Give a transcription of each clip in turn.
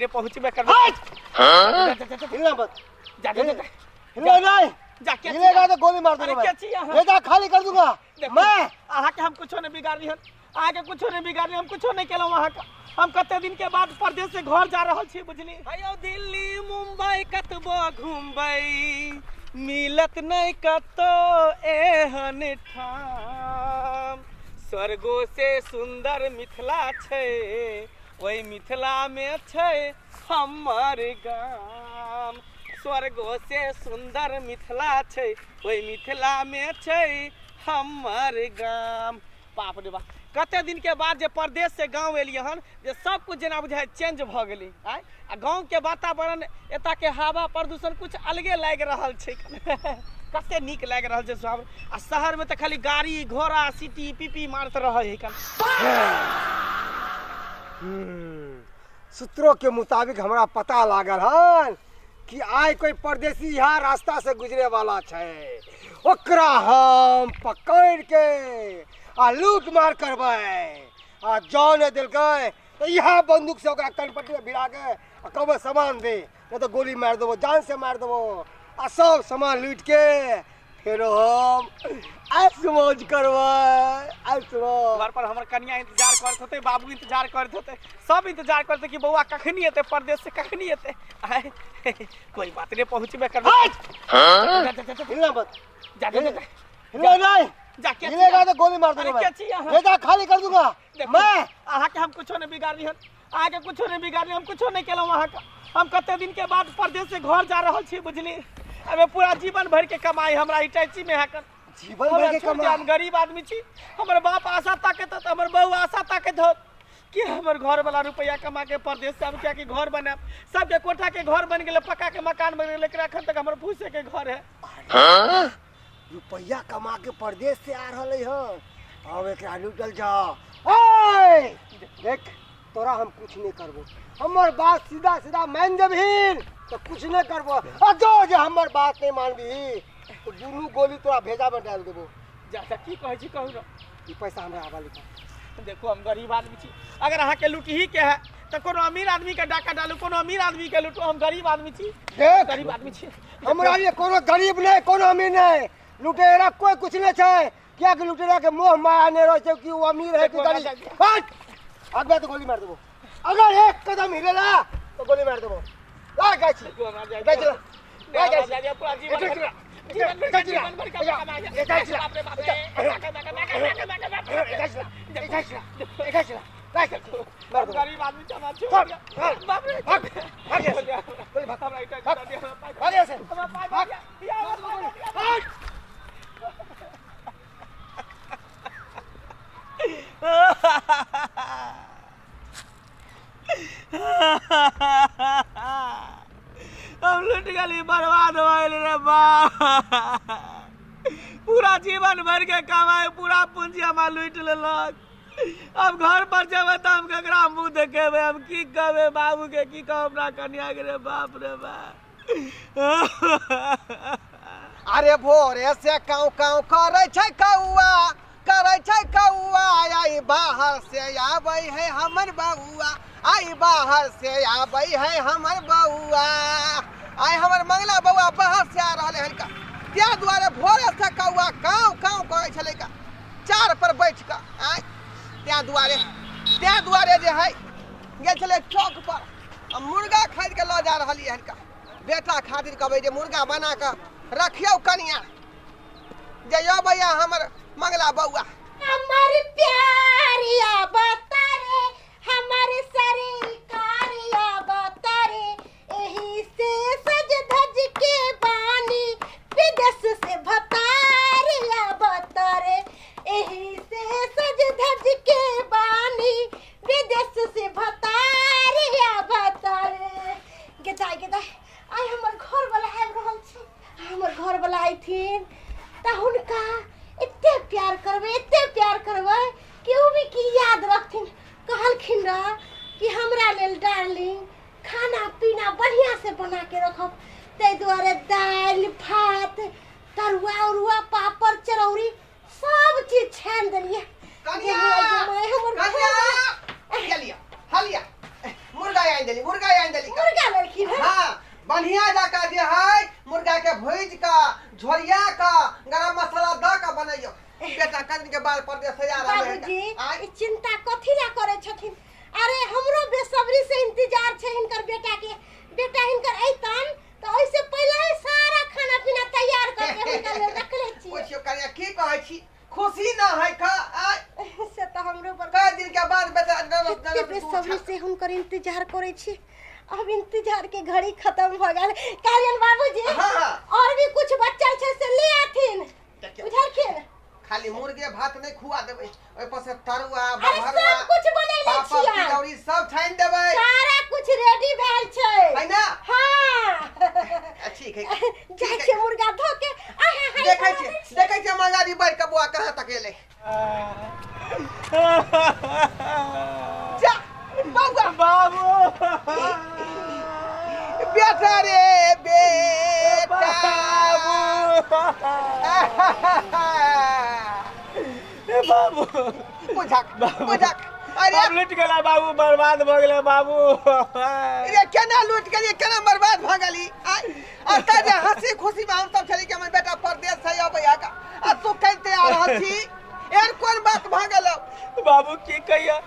रे पहुंचबे करबै। हिलना मत। जा जा जा। हिलना नहीं। जा के हिलेगा तो गोली मार दूंगा। अरे के छी अहाँ? भेजा खाली कर दूंगा मैं। अहाँ के हम कुछो नहीं बिगाड़ली हन, अहाँ के कुछो नहीं बिगाड़ली, हम कुछो नहीं केलहुँ अहाँ के। हम कते दिन के बाद परदेश से घर जा रहल छी बुझली। अयो दिल्ली मुंबई कतबो घूमबै मिलत नहीं कतो एहन ठाम, स्वर्गो से सुंदर मिथिला छै, ओहि मिथिला में छै हमर गाम। स्वर्गो से सुंदर मिथिला छै, ओहि मिथिला में छै हमर गाम। बाप रे बाप, कते दिन के बाद जे परदेश से गाँव एलियै हन जे सब कुछ जेना बुझाइ चेंज भऽ गेलै। आँय आ गाँव के वातावरण, एतऽ के हवा प्रदूषण कुछ अलगे लागि रहल छै, कते नीक लागि रहल छै सब। आ शहर में तऽ खाली गाड़ी घोड़ा सीटी पीपी मारैत रहै है। सूत्रों के मुताबिक हमरा पता लागल हन कि आइ कोई परदेसी यहाँ रास्ता से गुजरे वाला छै, ओकरा हम पकड़ के आ लूट मार करबै। आ जौ नहीं देलकै तो यहाँ बंदूक से ओकरा कनपट्टी में भिड़ा के आ कहबै सामान दे, नहीं तो गोली मार देबो, जान से मार देबो। आ सब सामान लूट के फेरो हम ऐश मौज करबै, ऐश मौज। घर पर हमर कनिया इंतजार करैत होतै, बाबू इंतजार करैत होतै, सब इंतजार करैत कि बौआ कखनी एतै परदेश से, कखनी एतै। आँय कोई बात नहीं, पहुंचबे करबै। हिलना मत। जा जा जा। हिलना नहीं। जा के हिलेगा तो गोली मार दूंगा। अरे के छी अहाँ? भेजा खाली कर दूंगा मैं। अहाँ के हम कुछो नहीं बिगाड़ली हन, अहाँ के कुछो नहीं बिगाड़ली, हम कुछो नहीं केलहुँ अहाँ के। हम कते दिन के बाद परदेश से घर जा रहल छी बुझली। अबे पूरा जीवन भर के कमाई हमरा इटैची में है कर। जीवन भर के कमाई? हम गरीब आदमी छी, हमर बाप आशा ताकत होत, हमर बहू आशा ताकत होत कि हमर घर वाला रुपया कमा के परदेश से आब कियाकि घर बनायब। सबके कोठा के घर बन गेलै, पक्का के मकान बन गेलै, लेकिन अखन तक हमर भूसे के घर है। रुपया कमा के परदेश से आ रहलै हन, अब एकरा लूटल जाओ। ओए देख तोरा हम कुछ नहीं करबो, हमर बात सीधा सीधा मान जबही तो कुछ नहीं करबो, आ जो जे हमर बात नहीं मानबही तो दुनू गोली तोरा भेजा में डाल देबो। जा जा की कहै छी कहू न। ई पैसा हमरा आबा लिखा। देखो हम गरीब आदमी छी, अगर अहाँ के लूटही के है तो कोनो अमीर आदमी के डाका डालू, कोनो अमीर आदमी के लूटू, हम गरीब आदमी छी। देख गरीब आदमी छी, हमरा ये कोनो गरीब नहीं कोनो अमीर नहीं, लुटेरा कोई कुछ नहीं छै, कियाकि लुटेरा के मोह माया नहीं रहे छै कि वो अमीर है कि गरीब। अगला तो गोली मार देबो, अगर एक कदम हिलेला तो गोली मार देबो। ला गाछ गाछ ला गाछ पूरा जीवन जीवन भर का कमाई है। बाप रे बाप रे, गरीब आदमी चमा छोड़ बाप रे, भाग भाग भाग ऐसे भाग। हम लुट गली, बर्बाद भइल रे बा। पूरा जीवन भर के कमाई पूरा पूंजी हमार लूट लेलक। अब घर पर जेबै तऽ हम ककरा मुँह देखेबै, हम की कहबै बाबू के, की कहब अपना कनिया के रे बाप रे बाप। अरे भोरे से काव काव करै छै कौआ, करै छै कौआ, आई बाहर से आबै है हमर बउआ, आई बाहर से आबै है हमर बउआ, आई हमर मंगला बउआ बाहर से आ रहल हन का। त्या दुआरे भोरे से कौआ काव काव करै छलै का, चार पर बैठ कऽ आय। त्या दुआरे जे है गेल छलै चौक पर आ मुर्गा खरीद के लऽ जा रहलियै हन का। बेटा खातिर कहबै जे मुर्गा बना कऽ रखियौ कनिया, जे अबैया हमर मंगला बउआ। हमर प्यारिया बतारे, हमर सरकारिया बतारे, एही से सज धज के बानी विदेश से भतारिया बतारे, एही से सज धज के बानी विदेश से भतारिया बतारे। गेदाय गेदाय आइ हमर घर वाला आबि रहल छै, हमर घर वाला अयथिन तऽ हुनका एते प्यार करबै, एते प्यार करबै कि ओ भी की याद रखथिन। कहलखिन रह कि हमरा लेल डार्लिंग खाना पीना बढ़िया से बना के रखब, ताहि दुआरे दालि भात तरुआ उरुआ पापड़ चरौरी सब चीज छानि देलियै। कनिया कनिया हलिया हलिया मुर्गा मुर्गा आनि देली, मुर्गा आनि देली। मुर्गा लड़की है। हाँ, बढ़िया जकाँ जे है मुर्गा के भूजि कऽ झोरिया कऽ गरम मसाला दऽ कऽ बनैयौ। बेटा कनि के बाद परदेश से आ रहल है। बाबूजी, आँय? ई चिंता कथी ला करे छथिन? अरे हमरो बेसब्री से इंतजार छै हिनकर बेटा के। बेटा हिनकर अइतन तऽ ओहिसे पहिले ही सारा खाना पीना तैयार करके हुनका लेल रखले छियै। पुछियौ कनिया की कहै छी, खुशी ना है का? आँय? से तऽ हमरो पर कए दिन के बाद बेटा कते बेसब्री से हुनकर इंतजार करे छी। अब इंतजार के घड़ी खत्म भ गेल। कहलियन बाबूजी, हाँ, हाँ। और भी कुछ बच्चा छै से ले आथिन, देखियौ। बुझलखिन? खाली मुर्गे भात नहीं खुआ देबै, ओहि पर से तरुआ, अरे बभरुआ, सब कुछ बनैले पापड़, छियै। तिलौरी सब छानि देबै। सारा कुछ रेडी भेल छै। है ना? हाँ। ठीक है, जाइ छियै मुर्गा धो के। आय हाय हाय, देखै बना छियै, दै छियै। देखै छियै महंगाई बढ़ि कऽ बौआ कहाँ तक एलै। जा बौआ। बाबू। बेटा रे बेटा। बाबू, ए बाबू। बुझक बुझक, अरे हम लुटि गेला बाबू, बर्बाद भऽ गेलै बाबू। अरे केना लूट गेली, केना बर्बाद भऽ गेली? आय, आ तऽ जे हंसी खुशी में हम सब छली कि हमर बेटा परदेश से अबै है आ तू कहिते आ रहल छी, एहन कोन बात भऽ गेलौ? बाबू की कहिया।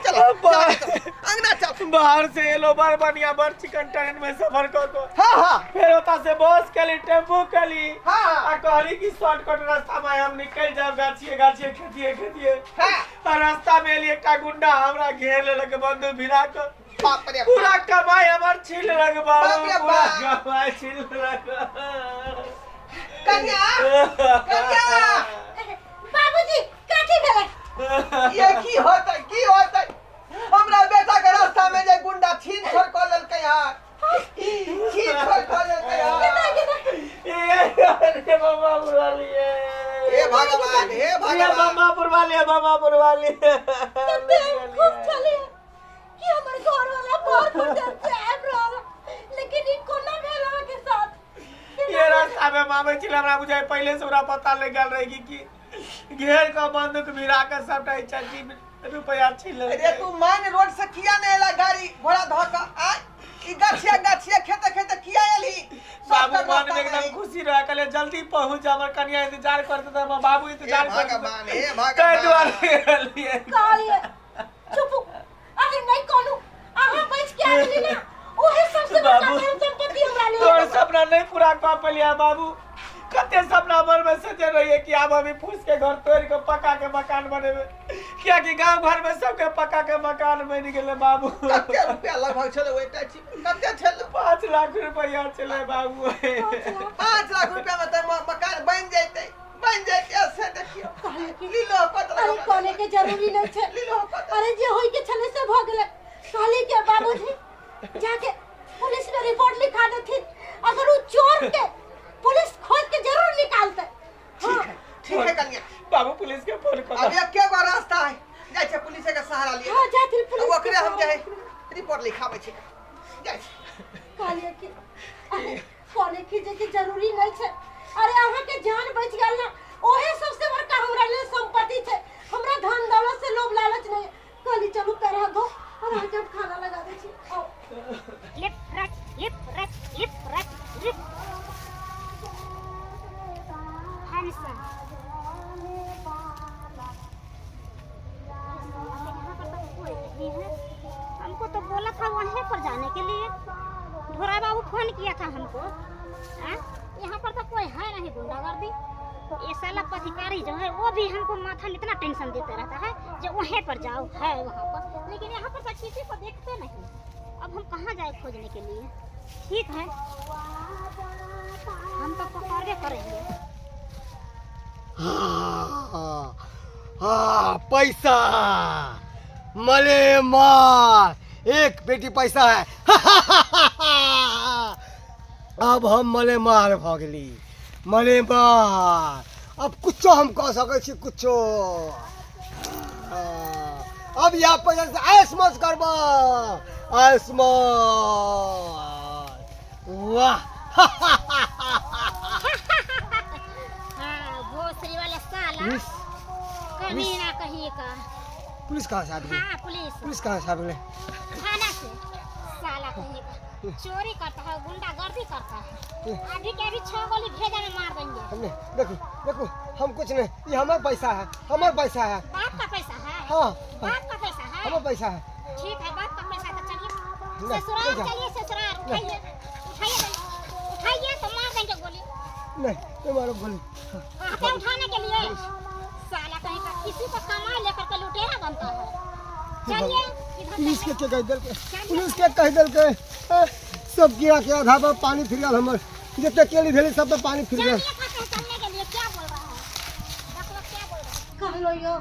चलो, अब चल, अंगना चल। बाहर से एलो, बड़ बढ़िया बड़ चिकन ट्रेन में सफर कऽ कऽ। हाँ हाँ। फेर ओतऽ से बस केली, टेम्पू केली। हाँ, हाँ। आ कहली कि शॉर्टकट रास्ता में हम निकल जाब, गाछिए गाछिए खेतिए खेतिए। हाँ। आ रास्ता में एली, एकटा गुंडा हमरा घेर लेलक बंदूक भिड़ा कऽ। बाप रे बाप। पूरा कमाई हमर छीन लेलक बाबू। बाप रे पूरा बाप। कमाई छीन लेलक। कन्या, कन्या। बाबूजी, कथी भेलै? ये की होतै, की होतै? हमरा बेटा के रास्ता में जे गुंडा छीन छोड़ कऽ लेलकै यार, छीन छोड़ कऽ लेलकै यार। केना केना? ये अरे बाबा बुला लिए। हे भगवान, हे ये भगवान। बम्मा पुरवा लिए, बम्मा पुरवा लिए। कते हम खुश छलियै कि हमर घर वाला बाहर परदेश से आबि रहल, लेकिन ई कोना भेल अहाँके साथ? ये रास्ता में मामे छल, हमरा बुझाइ पहिले से ओकरा पता लागि गेल रहे कि घेर कऽ बंदूक भिड़ा कऽ सबटा चड्डी रुपया छीन अरे लेलकै। तू मेन रोड से किया नहीं एला गाड़ी घोड़ा धऽ कऽ? आय, ई गाछिया गाछिया खेते खेते किया एलही? बाबू सबटा मन में रास्ता एकदम में खुशी रहे, कहले जल्दी पहुंच जा, हमर कनिया इंतजार करते, हमर बाबू इंतजार हे करते। भगवान, हे भगवान। ताहि दुआरे एलियै। कहलियै चुप। अरे नहीं कहलू, अहाँ बच के आ गेली ना, ओहे सबसे बड़का बाबू। धन संपत्ति हमरा लेल। तोहर सपना नहीं पूरा कऽ पेलियै बाबू। कते सपना मन में सजे रहिए कि आब अभी फूस के घर तोड़ के पक्का के मकान बनेबे, कियाकि गांव घर में सबके पक्का के मकान बनि गेलै बाबू। कते रुपया लगभग छलै ओहि टैक्सी में? कते छलै? 5 लाख रुपया छलै बाबू। 5 लाख रुपया में तऽ मकान बनि जैतै, बनि जैतै। से देखियौ कहलियै कि लीलो कत अरे कहने के जरूरी नहीं छै। लीलो कत। अरे जे होई के छलै से भऽ गेलै। कहली के बाबूजी जाके पुलिस में रिपोर्ट लिखा देथिन, अगर उ चोर के पुलिस खोज के जरूर निकालते। हाँ। ठीक है, ठीक है कन्या। बाबू पुलिस के फोन कर। अब एके गो रास्ता है, जाइ छै पुलिस के सहारा लिए। हाँ, जाथिन पुलिस के ओकरे हम सहारा। जाइ रिपोर्ट लिखाबै छै, जाइ छै। कहलियै कि अरे कहने की जे कि जरूरी नहीं छै। अरे अहाँ के जान बच गेल ना, ओहे सबसे बड़का हमरा लेल संपत्ति छै। हमरा धन दौलत से लोभ लालच नहीं। कहली चलू पैर हाथ धो और अहाँके हम खाना लगा दै छी। आओ। Left right left right left right left. हंसा यहाँ पर तो कोई नहीं है। हमको तो बोला था वहीं पर जाने के लिए, ढोरा बाबू फोन किया था हमको। हाँ, यहाँ पर तो कोई है नहीं गुंडागर्दी। ये साला पथिकारी जो है वो भी हमको माथा में इतना टेंशन देते रहता है जो वहीं पर जाओ है वहाँ पर, लेकिन यहाँ पर तो किसी को देखते नहीं। अब हम कहाँ जाए खोजने के लिए? ठीक है, हम तो पकड़बे करेंगे। हाँ, हाँ, पैसा मले माल, एक पेटी पैसा है। अब हम मले माल भऽ गेली, मले माल। अब कुछो हम कऽ सकै छी, कुछो। हाँ, अब यह पैसा से ऐश मौज करब, ऐश मौज। वाह। हाँ, भोसड़ी वाला साला मिस कभी ना कहीं का। पुलिस कहाँ से आबि गेलै? हाँ पुलिस। पुलिस कहाँ से आबि गेलै? थाना से। साला कहीं का चोरी करता है, गुंडागर्दी करता है। अभी के अभी 6 गोली भेजा में मार देंगे। हमने देखो देखो, हम कुछ नहीं, ये हमार पैसा है, हमार पैसा है। बाप का पैसा है? हाँ। बाप का पैसा है? हमार पैसा है। ठीक है, बाप का पैसा तो चलिए नहीं, ससुराल नहीं जा। चलिए ससुराल। उठाइए उठाइए उठाइए तो मार देंगे गोली। नहीं नहीं मारो गोली। आते उठाने के लिए। साला कहीं का किसी को कमा लेकर के लुटेरा बनता है। चलिए इधर। पुलिस के कह देलकै, पुलिस के कह देलकै। ए, सब गिरा के आधा पर पानी फिर गेल हमर, जते केली भेलै सब पर पानी फिर गेल। चलिए कहते हैं चलने के लिए। क्या बोल रहा है देख लो, क्या बोल रहा है। कहलो यो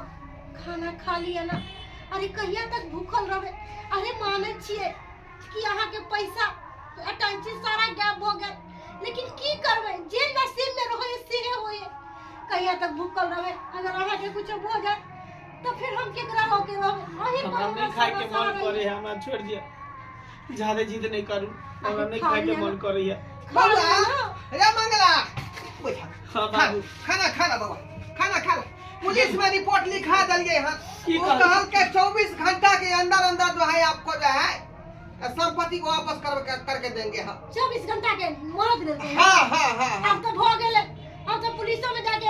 खाना खा लिया ना। अरे कहिया तक भूखल रहबे? अरे मानै छियै कि अहाँके पैसा अटैची सारा गायब भऽ गेल, लेकिन की करबै, जे नसीब में रहै सेहे होइए। कहिया तक भूखल रहबै? अगर अहाँके कुछो भऽ जाए तऽ फिर हम केकरा लऽ के रहबै? अहीं पर हमरा नहीं हमरा खाए के सारा मन सहारा करे है, हमरा छोड़ दिया, ज्यादा जिद नहीं करू, हमरा नहीं खा खाए के लिया मन ना। करे है। खा बौआ लिया ना। रे मंगला, बैठा। हाँ बाबू। खाना खाना बौआ, खाना खाना। पुलिस में रिपोर्ट लिखा दिलिए हन। की वो कहल? कहल के 24 घंटा के अंदर अंदर जो है आपको जो है संपत्ति को वापस कर करके देंगे हम। 24 घंटा के मोहलत देलकै? हाँ हाँ हाँ हाँ। आब तऽ भऽ गेलै, आब तऽ पुलिसो में जाके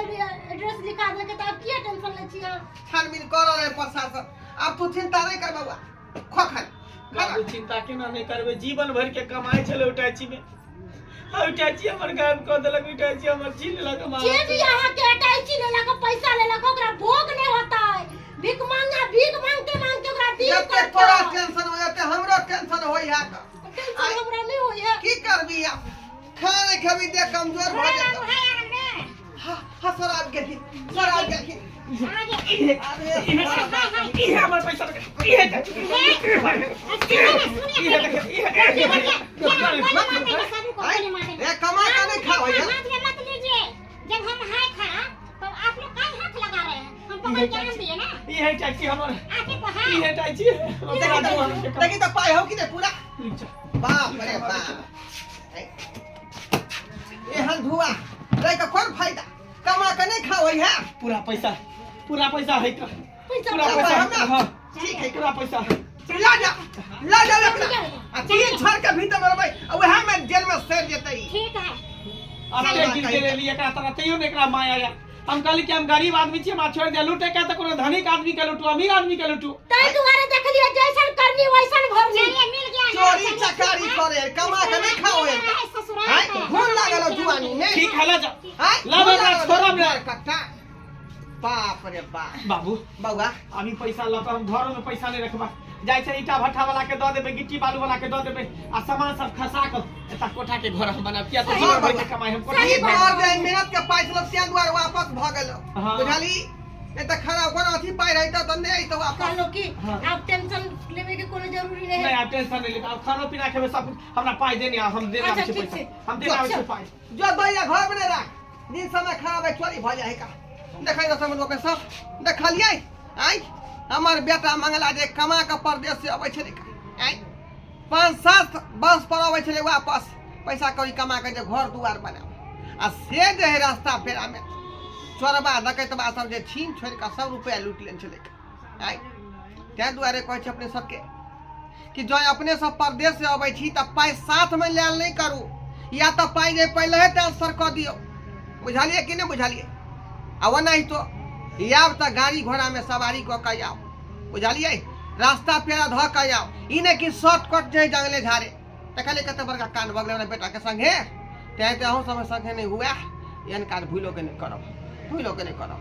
एड्रेस लिखा देलकै, तऽ आब किया टेंशन लै छी अहाँ? छानबीन कर रहे हैं प्रशासन, अब तू चिंता नहीं कर बौआ, खो खाना खाना। बाबू चिंता केना नहीं करबै, जीवन भर के कमाई छलै उटाची में, आ उटाची हमर गायब कऽ देलक, उटाची हमर छीन लेलक जे हमार। भी अहाँ के अटैची लेलक, पैसा लेलक, ओकरा भोग नहीं होता है। भीख मांगा, भीख मांगते मांगते ओकरा दिन जते कटता तोरा है। टेंशन हो जाते, हमरो टेंशन होई है। टेंशन हमरा नहीं होई है। की करबी आप, खाना नहीं खेबी देह कमजोर भऽ ढोरा जेतौ। बाबू है आंगन में? हाँ हाँ, सर आबि गेलखिन, सर आबि गेलखिन। आगे। अरे हाय हाय। इहे हमर पैसा रख, इहे सुनिए ना, सुनिए। इहे देख, इहे। गोली मार देंगे सबको, गोली मार देंगे। ए कमा के नहीं खाओ है। हाथ में मत लीजिए, जब हम है खड़ा तो आप लोग काहे हाथ लगा रहे हैं? हम पकड़ के आन दिए ना। इहे टाची हमर, आके को है। इहे टाची। देखी तो, देखी तो पाई हो कि नहीं पूरा। बाप रे बाप, एहन धुआ रह के कोन फायदा, कमा के नहीं खाओ है। पूरा पैसा, पूरा पैसा है का? पैसा पूरा पूरा पैसा है ना? हाँ। ठीक है। पूरा पैसा। ला जा ला जा अपना, आ तीन छड़ के भीतर में रहबै आ वएह में जेल में सड़ जेतै। ठीक है। अब ते गिर गेलै एकरा तरह, तैयो ने एकरा माया आया। हम कहली कि हम गरीब आदमी छी, हमरा छोड़ दे, लूटे के तऽ कोनो धनिक आदमी के लूटू, अमीर आदमी के लूटू। ताहि दुआरे देखलियै जैसन करनी वैसन भरनी। चलिए मिल गया ना। चोरी चलिए, चकारी ठीक है। करे, कमा के नहीं खाओ है। है, ससुराल हैं है। घून लागल हो जुआनी में। ठीक है, ला जा। हैं ला घून बेटा, लागल हो छोड़ब ने। कट्टा। बाप रे बाप। बाबू। बौआ। अभी पैसा लऽ कऽ हम घरो में पैसा नहीं रखबा, जाइ छै ईटा भट्ठा वाला के दऽ देबै, गिट्टी बालू वाला के दऽ देबै, आ सामान सब खसा कऽ एता कोठा के घर हम बनाब, किया तऽ जीवन भर के कमाई हम कोठा ई के घर। बार जे मेहनत के पाइ छलो तें दुआरे वापस भऽ गेलो। हाँ। बुझली नहीं तऽ खराब कोनो अथी पाइ रहितौ तऽ नहि अइतौ वापस। कहलो कि हाँ। आब टेंशन लेवे के कोनो जरूरी नहीं नहीं है। आब टेंशन नहीं लेबै, आब खानो पीना खेबै सब कुछ, हमरा पाइ देने आ, हम देने अच्छा, आबै छी ठीक पैसा, छै। हम देने आबै छी पाइ। जो दैया घर में नहि राख, दिन समय खराब है, चोरी भऽ जाइ है का। देखै न समझ के सब देखलियै आइ हमर बेटा मंगला जे कमा कऽ परदेश से अबै छलै आइ 5-7 वर्ष पर अबै छलै वापस, पैसा कौड़ी कमा कऽ जे घर दुआर बनाब, आ से जे है रास्ता फेरामे चोरबा डकैतबा सब जे छीन छोड़ि कऽ सब रुपैआ लूटि लेने छलै आइ। ताहि दुआरे कहै छी अपने सबके कि जँ अपने सब परदेश से अबै छी तऽ पाइ साथमे लायल नहि करू, या तऽ पाइ जे पहिले ट्रांसफर कऽ दियौ, बुझलियै कि नहि बुझलियै? आ ओनाहितो आयब तऽ गाड़ी घोड़ामे सवारी कऽ कऽ आउ, बुझलियै? रास्ता पेड़ा धऽ कऽ आउ, ई नहि कि शॉर्टकट जे है जंगले झाड़े। देखलियै कते बड़का कांड भऽ गेलै हमरा बेटाके संगे, तेँ तऽ अहूँ सब संगे नहि हुए, एहन काज भूलो के नहि करब, भूलो के नहि करब।